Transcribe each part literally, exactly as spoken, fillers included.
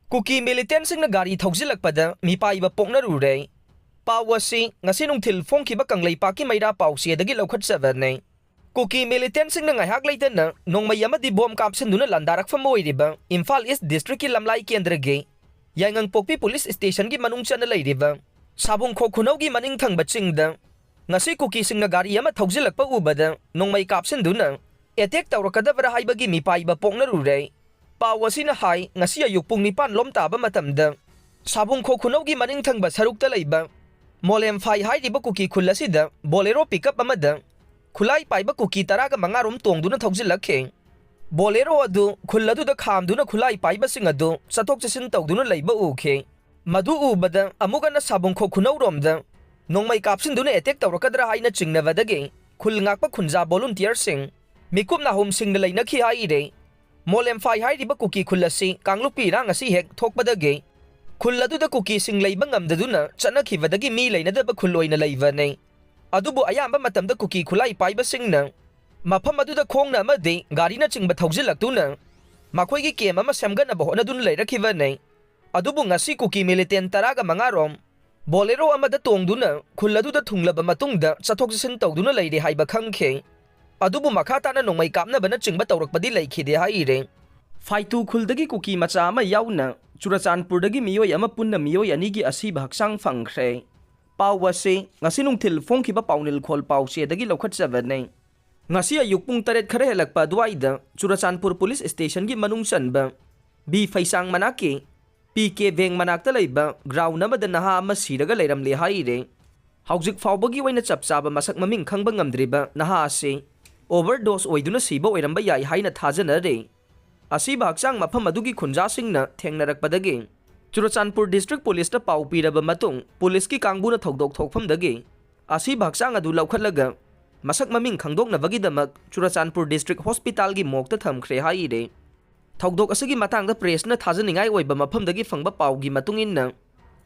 ꯀꯨꯀꯤ ꯃꯤꯂꯤꯇꯦꯟꯁꯤꯡꯅ ꯒꯥꯔꯤ ꯊꯧꯖꯤꯜꯂꯛꯄꯗ ꯃꯤꯄꯥꯏꯕ ꯄꯣꯛꯅꯔꯨꯔꯦ꯫ ꯄꯥꯎ ꯑꯁꯤ ꯉꯁꯤ ꯅꯨꯡꯊꯤꯜ ꯐꯣꯡꯈꯤꯕ ꯀꯪꯂꯩꯄꯥꯛꯀꯤ ꯃꯩꯔꯥ ꯄꯥꯎꯆꯦꯗꯒꯤ ꯂꯧꯈꯠꯆꯕꯅꯤ꯫ ꯀꯨꯀꯤ ꯃꯤꯂꯤꯇꯦꯟꯁꯤꯡꯅ ꯉꯥꯏꯍꯥꯛ ꯂꯩꯇꯅ ꯅꯣꯡꯃꯩ ꯑꯃꯗꯤ ꯕꯣꯝ ꯀꯥꯞꯁꯤꯟꯗꯨꯅ ꯂꯥꯟꯗꯥꯔꯛꯐꯝ ꯑꯣꯏꯔꯤꯕ ꯏꯝꯐꯥꯜ ꯏꯁ ꯗꯤꯁꯇ꯭ꯔꯤꯛꯀꯤ ꯂꯝꯂꯥꯏ ꯀꯦꯟꯗ꯭ꯔꯒꯤ ꯌꯥꯏꯉꯪꯄꯣꯛꯄꯤ ꯄꯨꯂꯤꯁ ꯁ꯭ꯇꯦꯁꯟꯒꯤ ꯃꯅꯨꯡ ꯆꯟꯅ ꯂꯩꯔꯤꯕ ꯁꯥꯕꯨꯡꯈꯣꯛ ꯈꯨꯅꯧꯒꯤ ꯃꯅꯤꯡ ꯊꯪꯕ ꯆꯤꯡꯗ ꯉꯁꯤ ꯀꯨꯀꯤꯁꯤꯡꯅ ꯒꯥꯔꯤ ꯑꯃ ꯊꯧꯖꯤꯜꯂꯛꯄ ꯎꯕꯗ ꯅꯣꯡꯃꯩ ꯀꯥꯞꯁꯤꯟꯗꯨꯅ ꯑꯦꯇꯦꯛ ꯇꯧꯔꯛꯀꯗꯕ꯭ꯔꯥ ꯍꯥꯏꯕꯒꯤ ꯃꯤꯄꯥꯏꯕ ꯄꯣꯛꯅꯔꯨꯔꯦ꯫ ꯄꯥꯎ ꯑꯁꯤꯅ ꯍꯥꯏ, ꯉꯁꯤ ꯑꯌꯨꯛ ꯄꯨꯡ ꯅꯤꯄꯥꯟ ꯂꯣꯝ ꯇꯥꯕ ꯃꯇꯝꯗ ꯁꯥꯕꯨꯡꯈꯣꯛ ꯈꯨꯅꯧꯒꯤ ꯃꯅꯤꯡ ꯊꯪꯕ ꯁꯔꯨꯛꯇ ꯂꯩꯕ ꯃꯣꯂꯦꯝꯐꯥꯏ ꯍꯥꯏꯔꯤꯕ ꯀꯨꯀꯤ ꯈꯨꯜ ꯑꯁꯤꯗ ꯕꯣꯂꯦꯔꯣ ꯄꯤꯀꯞ ꯑꯃꯗ ꯈꯨꯠꯂꯥꯏ ꯄꯥꯏꯕ ꯀꯨꯀꯤ ꯇꯔꯥꯒ ꯃꯉꯥ ꯔꯣꯝ ꯇꯣꯡꯗꯨꯅ ꯊꯧꯖꯤꯜꯂꯛꯈꯤ꯫ ꯕꯣꯂꯦꯔꯣ ꯑꯗꯨ ꯈꯨꯜ ꯑꯗꯨꯗ ꯈꯥꯝꯗꯨꯅ ꯈꯨꯠꯂꯥꯏ ꯄꯥꯏꯕꯁꯤꯡ ꯑꯗꯨ ꯆꯠꯊꯣꯛ ꯆꯠꯁꯤꯟ ꯇꯧꯗꯨꯅ ꯂꯩꯕ ꯎꯈꯤ꯫ ꯃꯗꯨ ꯎꯕꯗ ꯑꯃꯨꯛ ꯍꯟꯅ ꯁꯥꯕꯨꯡꯈꯣꯛ ꯈꯨꯅꯧꯔꯣꯝꯗ ꯅꯣꯡꯃꯩ ꯀꯥꯞꯁꯤꯟꯗꯨꯅ ꯑꯦꯇꯦꯛ ꯇꯧꯔꯛꯀꯗ꯭ꯔꯥ ꯍꯥꯏꯅ ꯆꯤꯡꯅꯕꯗꯒꯤ ꯈꯨꯜ ꯉꯥꯛꯄ ꯈꯨꯟꯖꯥ ꯚꯣꯂꯨꯟꯇꯤꯌꯔꯁꯤꯡ ꯃꯤꯀꯨꯞ ꯅꯥꯍꯨꯝꯁꯤꯡꯅ ꯂꯩꯅꯈꯤ ꯍꯥꯏꯔꯦ꯫ ꯃꯣꯂꯦꯝꯐꯥꯏ ꯍꯥꯏꯔꯤꯕ ꯀꯨꯀꯤ ꯈꯨꯜ ꯑꯁꯤ ꯀꯥꯡꯂꯨꯞꯀꯤ ꯏꯔꯥꯡ ꯑꯁꯤ ꯍꯦꯛ ꯊꯣꯛꯄꯗꯒꯤ ꯈꯨꯜ ꯑꯗꯨꯗ ꯀꯨꯀꯤꯁꯤꯡ ꯂꯩꯕ ꯉꯝꯗꯗꯨꯅ ꯆꯠꯅꯈꯤꯕꯗꯒꯤ ꯃꯤ ꯂꯩꯅꯗꯕ ꯈꯨꯜ ꯑꯣꯏꯅ ꯂꯩꯕꯅꯤ꯫ ꯑꯗꯨꯕꯨ ꯑꯌꯥꯝꯕ ꯃꯇꯝꯗ ꯀꯨꯀꯤ ꯈꯨꯠꯂꯥꯏ ꯄꯥꯏꯕꯁꯤꯡꯅ ꯃꯐꯝ ꯑꯗꯨꯗ ꯈꯣꯡꯅ ꯑꯃꯗꯤ ꯒꯥꯔꯤꯅꯆꯤꯡꯕ ꯊꯧꯖꯤꯜꯂꯛꯇꯨꯅ ꯃꯈꯣꯏꯒꯤ ꯀꯦꯝ ꯑꯃ ꯁꯦꯝꯒꯠꯅꯕ ꯍꯣꯠꯅꯗꯨꯅ ꯂꯩꯔꯛꯈꯤꯕꯅꯤ꯫ ꯑꯗꯨꯕꯨ ꯉꯁꯤ ꯀꯨꯀꯤ ꯃꯤꯂꯤꯇꯦꯟ ꯇꯔꯥꯒ ꯃꯉꯥ ꯔꯣꯝ ꯕꯣꯂꯦꯔꯣ ꯑꯃꯗ ꯇꯣꯡꯗꯨꯅ ꯈꯨꯜ ꯑꯗꯨꯗ ꯊꯨꯡꯂꯕ ꯃꯇꯨꯡꯗ ꯆꯠꯊꯣꯛ ꯆꯠꯁꯤꯟ ꯇꯧꯗꯨꯅ ꯂꯩꯔꯦ ꯍꯥꯏꯕ ꯈꯪꯈꯤ꯫ ꯑꯗꯨꯕꯨ ꯃꯈꯥ ꯇꯥꯅ ꯅꯣꯡꯃꯩ ꯀꯥꯞꯅꯕꯅꯆꯤꯡꯕ ꯇꯧꯔꯛꯄꯗꯤ ꯂꯩꯈꯤꯗꯦ ꯍꯥꯏꯔꯦ꯫ ꯐꯥꯏꯇꯨ ꯈꯨꯜꯗꯒꯤ ꯀꯨꯀꯤ ꯃꯆꯥ ꯑꯃ ꯌꯥꯎꯅ ꯆꯨꯔꯆꯥꯟꯄꯨꯔꯗꯒꯤ ꯃꯤꯑꯣꯏ ꯑꯃ ꯄꯨꯟꯅ ꯃꯤꯑꯣꯏ ꯑꯅꯤꯒꯤ ꯑꯁꯤꯕ ꯍꯛꯆꯥꯡ ꯐꯪꯈ꯭ꯔꯦ꯫ ꯄꯥꯎ ꯑꯁꯤ ꯉꯁꯤ ꯅꯨꯡꯊꯤꯜ ꯐꯣꯡꯈꯤꯕ ꯄꯥꯎꯅꯤꯜꯈꯣꯜ ꯄꯥꯎꯆꯦꯗꯒꯤ ꯂꯧꯈꯠꯆꯕꯅꯤ꯫ ꯉꯁꯤ ꯑꯌꯨꯛ ꯄꯨꯡ ꯇꯔꯦꯠ ꯈꯔ ꯍꯦꯜꯂꯛꯄ ꯑꯗꯨꯋꯥꯏꯗ ꯆꯨꯔꯆꯥꯟꯄꯨꯔ ꯄꯨꯂꯤꯁ ꯁ꯭ꯇꯦꯁꯟꯒꯤ ꯃꯅꯨꯡ ꯆꯟꯕ ꯕꯤ ꯐꯩꯁꯥꯡ ꯃꯅꯥꯛꯀꯤ ꯄꯤ ꯀꯦ ꯕꯦꯡ ꯃꯅꯥꯛꯇ ꯂꯩꯕ ꯒ꯭ꯔꯥꯎꯟ ꯑꯃꯗ ꯅꯍꯥ ꯑꯃ ꯁꯤꯔꯒ ꯂꯩꯔꯝꯂꯦ ꯍꯥꯏꯔꯦ꯫ ꯍꯧꯖꯤꯛ ꯐꯥꯎꯕꯒꯤ ꯑꯣꯏꯅ ꯆꯞ ꯆꯥꯕ ꯃꯁꯛ ꯃꯃꯤꯡ ꯈꯪꯕ ꯉꯝꯗ꯭ꯔꯤꯕ ꯅꯍꯥ ꯑꯁꯤ ꯑꯣꯚꯔꯗꯣꯁ ꯑꯣꯏꯗꯨꯅ ꯁꯤꯕ ꯑꯣꯏꯔꯝꯕ ꯌꯥꯏ ꯍꯥꯏꯅ ꯊꯥꯖꯅꯔꯦ꯫ ꯑꯁꯤꯕ ꯍꯛꯆꯥꯡ ꯃꯐꯝ ꯑꯗꯨꯒꯤ ꯈꯨꯟꯖꯥꯁꯤꯡꯅ ꯊꯦꯡꯅꯔꯛꯄꯗꯒꯤ ꯆꯨꯔꯆꯥꯟꯄꯨꯔ ꯗꯤꯁꯇ꯭ꯔꯤꯛ ꯄꯨꯂꯤꯁꯇ ꯄꯥꯎ ꯄꯤꯔꯕ ꯃꯇꯨꯡ ꯄꯨꯂꯤꯁꯀꯤ ꯀꯥꯡꯕꯨꯅ ꯊꯧꯗꯣꯛ ꯊꯣꯛꯐꯝꯗꯒꯤ ꯑꯁꯤꯕ ꯍꯛꯆꯥꯡ ꯑꯗꯨ ꯂꯧꯈꯠꯂꯒ ꯃꯁꯛ ꯃꯃꯤꯡ ꯈꯪꯗꯣꯛꯅꯕꯒꯤꯗꯃꯛ ꯆꯨꯔꯆꯥꯟꯄꯨꯔ ꯗꯤꯁꯇ꯭ꯔꯤꯛ ꯍꯣꯁꯄꯤꯇꯥꯜꯒꯤ ꯃꯣꯔꯒꯇ ꯊꯝꯈ꯭ꯔꯦ ꯍꯥꯏꯔꯦ꯫ ꯊꯧꯗꯣꯛ ꯑꯁꯤꯒꯤ ꯃꯇꯥꯡꯗ ꯄ꯭ꯔꯦꯁꯅ ꯊꯥꯖꯅꯤꯡꯉꯥꯏ ꯑꯣꯏꯕ ꯃꯐꯝꯗꯒꯤ ꯐꯪꯕ ꯄꯥꯎꯒꯤ ꯃꯇꯨꯡ ꯏꯟꯅ,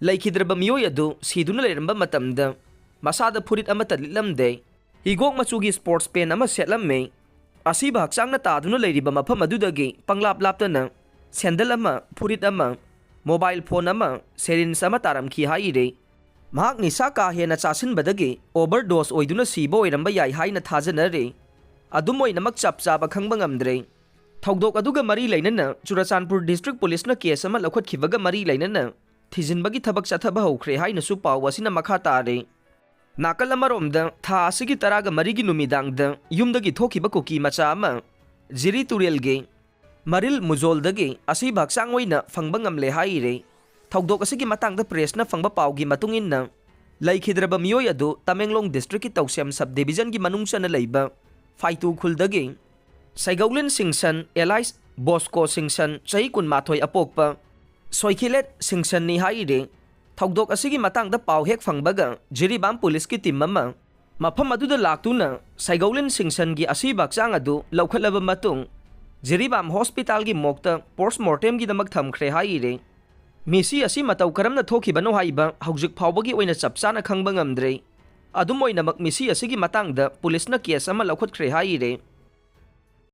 ꯂꯩꯈꯤꯗ꯭ꯔꯕ ꯃꯤꯑꯣꯏ ꯑꯗꯨ ꯁꯤꯗꯨꯅ ꯂꯩꯔꯝꯕ ꯃꯇꯝꯗ ꯃꯁꯥꯗ ꯐꯨꯔꯤꯠ ꯑꯃꯠꯇ ꯂꯤꯠꯂꯝꯗꯦ꯫ ꯍꯤꯒꯣꯛ ꯃꯆꯨꯒꯤ ꯁ꯭ꯄꯣꯔꯠꯁ ꯄꯦꯟ ꯑꯃ ꯁꯦꯠꯂꯝꯃꯤ꯫ ꯑꯁꯤꯕ ꯍꯛꯆꯥꯡꯅ ꯇꯥꯗꯨꯅ ꯂꯩꯔꯤꯕ ꯃꯐꯝ ꯑꯗꯨꯗꯒꯤ ꯄꯪꯂꯥꯞ ꯂꯥꯞꯇꯅ ꯁꯦꯟꯗꯜ ꯑꯃ, ꯐꯨꯔꯤꯠ ꯑꯃ, ꯃꯣꯕꯥꯏꯜ ꯐꯣꯟ ꯑꯃ, ꯁꯦꯔꯤꯟꯁ ꯑꯃ ꯇꯥꯔꯝꯈꯤ ꯍꯥꯏꯔꯤ꯫ ꯃꯍꯥꯛ ꯅꯤꯁꯥ ꯀꯥ ꯍꯦꯟꯅ ꯆꯥꯁꯤꯟꯕꯗꯒꯤ ꯑꯣꯚꯔ ꯗꯣꯁ ꯑꯣꯏꯗꯨꯅ ꯁꯤꯕ ꯑꯣꯏꯔꯝꯕ ꯌꯥꯏ ꯍꯥꯏꯅ ꯊꯥꯖꯅꯔꯤ꯫ ꯑꯗꯨꯝ ꯑꯣꯏꯅꯃꯛ ꯆꯞ ꯆꯥꯕ ꯈꯪꯕ ꯉꯝꯗ꯭ꯔꯦ꯫ ꯊꯧꯗꯣꯛ ꯑꯗꯨꯒ ꯃꯔꯤ ꯂꯩꯅꯅ ꯆꯨꯔꯆꯥꯟꯄꯨꯔ ꯗꯤꯁꯇ꯭ꯔꯤꯛ ꯄꯨꯂꯤꯁꯅ ꯀꯦꯁ ꯑꯃ ꯂꯧꯈꯠꯈꯤꯕꯒ ꯃꯔꯤ ꯂꯩꯅꯅ ꯊꯤꯖꯤꯟꯕꯒꯤ ꯊꯕꯛ ꯆꯠꯊꯕ ꯍꯧꯈ꯭ꯔꯦ ꯍꯥꯏꯅꯁꯨ ꯄꯥꯎ ꯑꯁꯤꯅ ꯃꯈꯥ ꯇꯥꯔꯤ꯫ ꯅꯥꯀꯜ ꯑꯃꯔꯣꯝꯗ, ꯊꯥ ꯑꯁꯤꯒꯤ ꯇꯔꯥꯒ ꯃꯔꯤꯒꯤ ꯅꯨꯃꯤꯗꯥꯡꯗ ꯌꯨꯝꯗꯒꯤ ꯊꯣꯛꯈꯤꯕ ꯀꯨꯀꯤ ꯃꯆꯥ ꯑꯃ ꯖꯤꯔꯤ ꯇꯨꯔꯦꯜꯒꯤ ꯃꯔꯤꯜ ꯃꯨꯖꯣꯜꯗꯒꯤ ꯑꯁꯤꯕ ꯍꯛꯆꯥꯡ ꯑꯣꯏꯅ ꯐꯪꯕ ꯉꯝꯂꯦ ꯍꯥꯏꯔꯤ꯫ ꯊꯧꯗꯣꯛ ꯑꯁꯤꯒꯤ ꯃꯇꯥꯡꯗ ꯄ꯭ꯔꯦꯁꯅ ꯐꯪꯕ ꯄꯥꯎꯒꯤ ꯃꯇꯨꯡ ꯏꯟꯅ, ꯂꯩꯈꯤꯗ꯭ꯔꯕ ꯃꯤꯑꯣꯏ ꯑꯗꯨ ꯇꯃꯦꯡꯂꯣꯡ ꯗꯤꯁꯇ꯭ꯔꯤꯛꯀꯤ ꯇꯧꯁꯦꯝ ꯁꯕ ꯗꯤꯕꯤꯖꯟꯒꯤ ꯃꯅꯨꯡ ꯆꯟꯅ ꯂꯩꯕ ꯐꯥꯏꯇꯨ ꯈꯨꯜꯗꯒꯤ ꯁꯩꯒꯧꯂꯤꯟ ꯁꯤꯡꯁꯟ, ꯑꯦꯂꯥꯏꯁ ꯕꯣꯁꯀꯣ ꯁꯤꯡꯁꯟ, ꯆꯍꯤ ꯀꯨꯟꯃꯥꯊꯣꯏ ꯑꯄꯣꯛꯄ, ꯁꯣꯏꯈꯤꯂꯦꯠ ꯁꯤꯡꯁꯟꯅꯤ ꯍꯥꯏꯔꯤ꯫ ꯊꯧꯗꯣꯛ ꯑꯁꯤꯒꯤ ꯃꯇꯥꯡꯗ ꯄꯥꯎ ꯍꯦꯛ ꯐꯪꯕꯒ ꯖꯤꯔꯤꯕꯥꯝ ꯄꯨꯂꯤꯁꯀꯤ ꯇꯤꯝ ꯑꯃ ꯃꯐꯝ ꯑꯗꯨꯗ ꯂꯥꯛꯇꯨꯅ ꯁꯩꯒꯧꯂꯤꯟ ꯁꯤꯡꯁꯟꯒꯤ ꯑꯁꯤꯕ ꯍꯛꯆꯥꯡ ꯑꯗꯨ ꯂꯧꯈꯠꯂꯕ ꯃꯇꯨꯡ, ꯖꯤꯔꯤꯕꯥꯝ ꯍꯣꯁꯄꯤꯇꯥꯜꯒꯤ ꯃꯣꯔꯒꯇ ꯄꯣꯁꯃꯣꯔꯇꯦꯝꯒꯤꯗꯃꯛ ꯊꯝꯈ꯭ꯔꯦ ꯍꯥꯏꯔꯤ꯫ ꯃꯤꯁꯤ ꯑꯁꯤ ꯃꯇꯧ ꯀꯔꯝꯅ ꯊꯣꯛꯈꯤꯕꯅꯣ ꯍꯥꯏꯕ ꯍꯧꯖꯤꯛ ꯐꯥꯎꯕꯒꯤ ꯑꯣꯏꯅ ꯆꯞ ꯆꯥꯅ ꯈꯪꯕ ꯉꯝꯗ꯭ꯔꯤ꯫ ꯑꯗꯨꯝ ꯑꯣꯏꯅꯃꯛ, ꯃꯤꯁꯤ ꯑꯁꯤꯒꯤ ꯃꯇꯥꯡꯗ ꯄꯨꯂꯤꯁꯅ ꯀꯦꯁ ꯑꯃ ꯂꯧꯈꯠꯈ꯭ꯔꯦ ꯍꯥꯏꯔꯤ꯫